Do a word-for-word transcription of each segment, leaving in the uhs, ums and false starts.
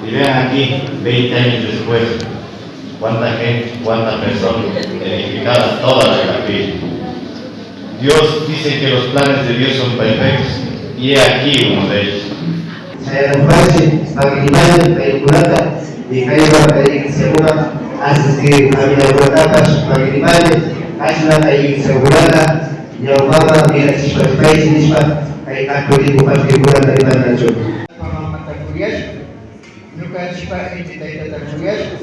Y vean aquí, veinte años después, cuánta gente, cuánta persona edificada toda la capilla. Dios dice que los planes de Dios son perfectos, y he aquí uno de ellos. Chayanukpachi, pagrimani, paykunata, y kaypa, kay iglesiakuna, asistir familiakunatapash, pagrimani, ashna kay iglesiakunata, ñawpaman mirachishpa ripaychi nishpa, kay católico partikunata rimananchu. Mamata kuyashpa, ñukanchikpa inti taytata kuyashpa,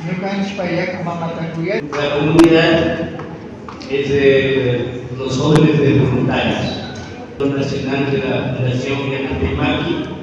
ñukanchikpa yaka mamata kuyashpa. La comunidad es de los jóvenes de voluntarios, nacional de la Fundación Yanapimaki.